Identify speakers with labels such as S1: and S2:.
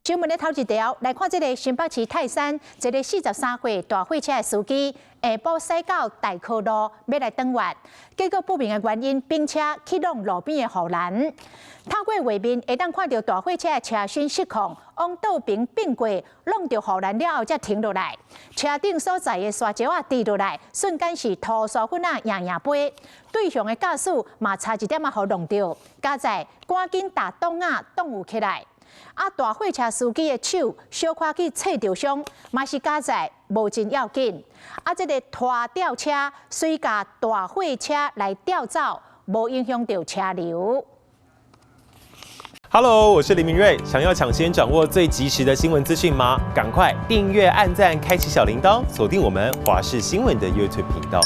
S1: 新聞的頭一條來看，這个新北市泰山一个43歲大貨車的司機，下晡駛到大溪路欲來轉彎，結果不明的原因，冰車去挵路邊的護欄。透過畫面會當看著大貨車的車身失控，往倒爿並過，挵著護欄了後才停落來。車頂所載的沙石仔跌落來，瞬間是塗沙粉仔贏贏飛。對向的駕駛嘛差一點仔予挵著，佳哉趕緊踏擋仔擋有起來。啊！大貨車司機的手小可去切著傷，嘛是佳哉無真要緊。啊！這个拖吊車隨共大貨車來吊走，無影響著車流。
S2: Hello，我是林明瑞。想要搶先掌握最及時的新聞資訊嗎？趕快訂閱、按讚、開啟小鈴鐺，鎖定我們華視新聞的 YouTube 頻道。